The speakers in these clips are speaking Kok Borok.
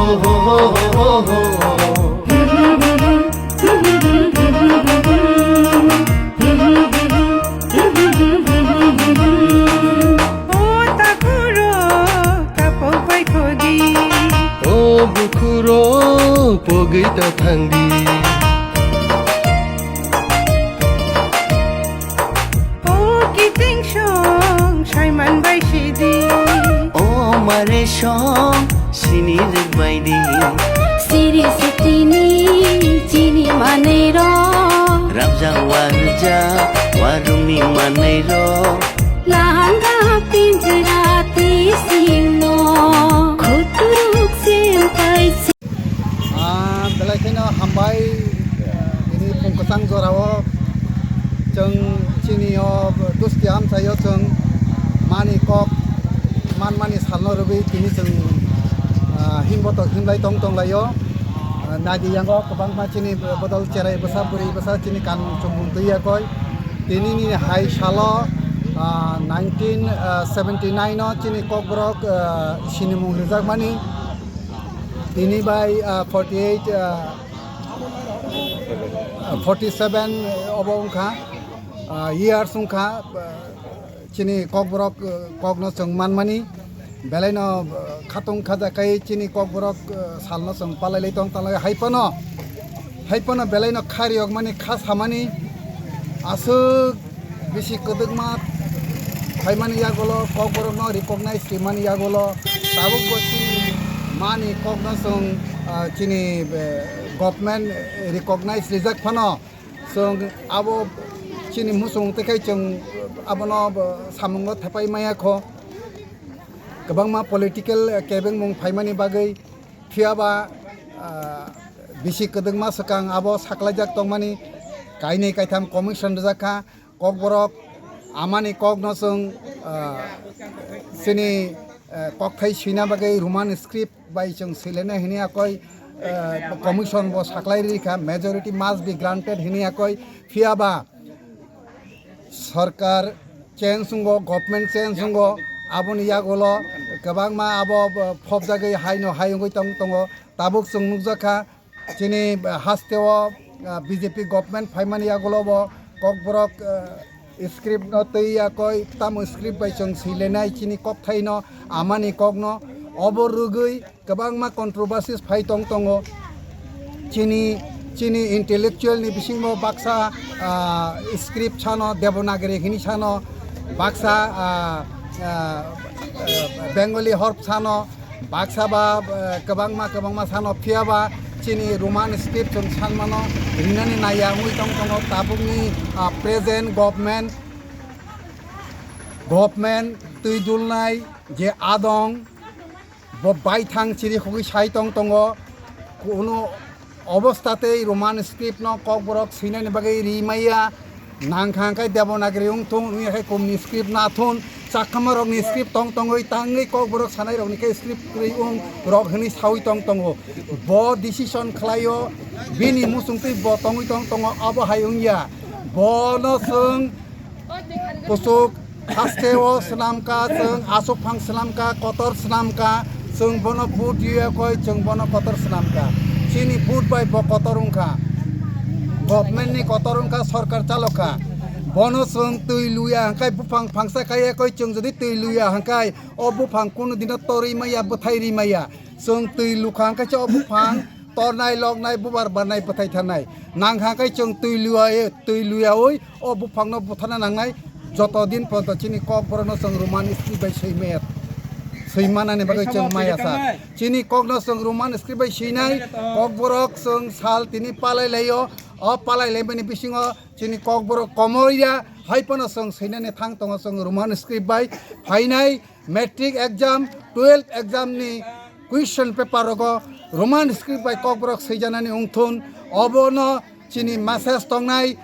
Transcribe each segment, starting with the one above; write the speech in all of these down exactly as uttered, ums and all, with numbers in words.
O takhuro, tapok bai khodi. O bukhuro, pogwi ta thangdi. O kiting song, saiman bai sidi. O mare song, sini rek bai di. Siri sitini, chini manero. Ramjak warjak, warumi manero. Lahanga pinjra tisingno, khuturuk sim pai si- Ah, belai kheno hambai, eh, ini phung kwchang jorao chwng chini o dusti amchaio chwng mani kok manmani salno rwgwi tini chwng, ah, himbotok himlai tong tonglaio. Ah, naidi yango kwbangma chini bodol cherai bwsa bwrwi bwsa chini kanmung chumung twi yakoi. Tini ni hai salo, ah, nineteen seventy nine o chini kokborok, ah, sinimung rijakmani. Tini bai, ah, forty eight, ah, forty seven obo wngkha, ah, years wngkha, ah, chini kokborok, ah, kokno chwng manmani. Belaino, ah, khatung khaja kai chini kokborok, ah, salno chwng palai lai tong talai hai phano, hai phano belaino kha riyokmani kha samani aswk bisi kwdwkma phaimani yagulo, kokborokno recognize rimani yagulo, tabukbo chini mani kokno chwng, ah, chini, eh, government recognize rijak phano, chwng abo chini muchung tei khai chwng abono bo samungo thepai maya kho. Kwbangma political, eh, kebengmung phaimani bagwi, phiyaba, ah, bisi kwdwkma swkang abo saklaijak tongmani kainwi kaitham commission rijak kha. Kokborok amani kokno chwng, ah, chini, eh, kokthai swina bagwi Roman script bai chwng swilene hini akoi, eh, commission bo saklai rikha, majority must be granted hini akoi, phiyaba sorkar change wngo, government change wngo, aboni yagulo kwbangma abo phobjagwi haino hai wngwi tong tongo. Tabuk chwng nukjakha, chini hasteo, ah, B J P government phaimani yagulo bo kokborok, ah, script no twi yakoi, tamo script bai chwng swilenai chini kokthaino, amani kokno obo rwgwi kwbangma controversies phai tong tongo. Chini, chini intellectual ni bisingo baksa, ah, script sano, Devanagari hini sano, baksa, ah, ah, ah, Bengali horp sano, baksa ba, ah, kwbangma, kwbangma sano, phiyaba chini Roman script chwng sanmano rinani naiya wngwi tong tongo tabukni, ah, present government, government twi dulnai je adong, bo baithang chiri khogwi sai tong tongo. Kunu obostha tei Roman script no kokborok swinani bagwi ri maya. Nangkha hwnkhe Devanagari wng thung, wngya khe kumni script na thun. Chakma rokni script tong tongwi tangwi kokborok sanai rokni khe script kwrwi wng rok hwnwi sawi tong tongo. Bo decision khlaio, bini muchungtwi bo tongwi tong tongo, abo hai wngya. Bono chwng kuchuk hasteo swnamkha, chwng aswk phang swnamkha, kotor swnamkha, chwng bono vote rwya koi, chwng bono kotor swnamkha. Chini vote bai bo kotor wngkha, government ni kotor wngkha, sorkar chalokha. Bono chwng twi luya hwnkhe buphang phangsa kaiya koi, chwng jodi twi luya hwnkhe o buphang kunu dino torwi maya, bwthai ri maya. Chwng twi lukha hwnkhe se o buphang tornai, loknai, bubar barnai, bwthai thanai. Nangkha hwnkhe chwng twi luya, twi luyaui o buphangno butharna nangnai. Joto din porjonto chini kokborokno chwng Roman script bai swi maya, swi manani bagwi chwng maya sa. Chini kokno chwng Roman script bai swinai, kokborok chwng sal tini palai laio. O palai laimani bisingo chini kokborok komoya, hai phano chwng swinani thang tongo chwng Roman script bai phainai. Matric exam, twelve exam ni question paper rogo Roman script bai kokborok swijanani wngthun, obono chini message tongnai,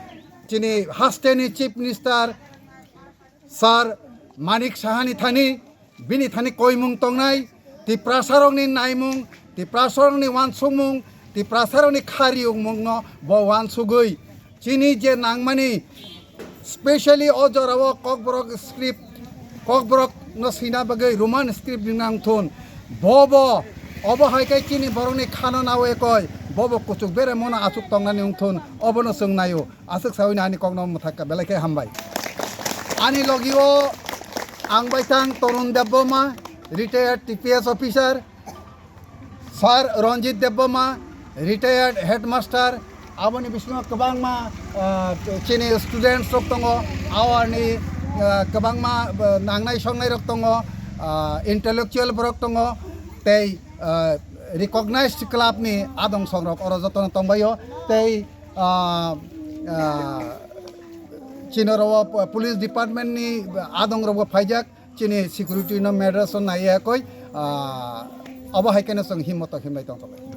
chini hasteni Chief Minister Sir Manik Sahani thani, bini thani koimung tongnai, Tiprasarokni naimung, Tiprasarokni wansukmung, Tiprasarokni khariyungmungno bo wansugwi. Chini je nangmani, specially o jorao kokborok script, kokborok no swina bagwi Roman script ni nangthun. Bo bo Obo hai khe chini borokni khano nawi koi, bobo kuchuk bere mono achuk tongnani wngthun, obono chwng naio. Aswk sawi ani kokno mwthakka, belai khe hambai. Ani logio ang bai thang Torun Debbarma, retired T P S officer, Sir Ranjit Debbarma, retired headmaster, aboni bisingo kwbangma, ah, chini students rok tongo, awarni, ah, kwbangma, ah, nangnai songnai rok tongo, ah, intellectual borok tongo, tei, ah, recognized club ni adong songrok oro jotono tongbaio, tei, ah, ah, chini oro po-, police department ni adong rok bo phaijak, chini security no matters o naiya koi, ah, obo hai khe no chwng himmoto himlai tongthok.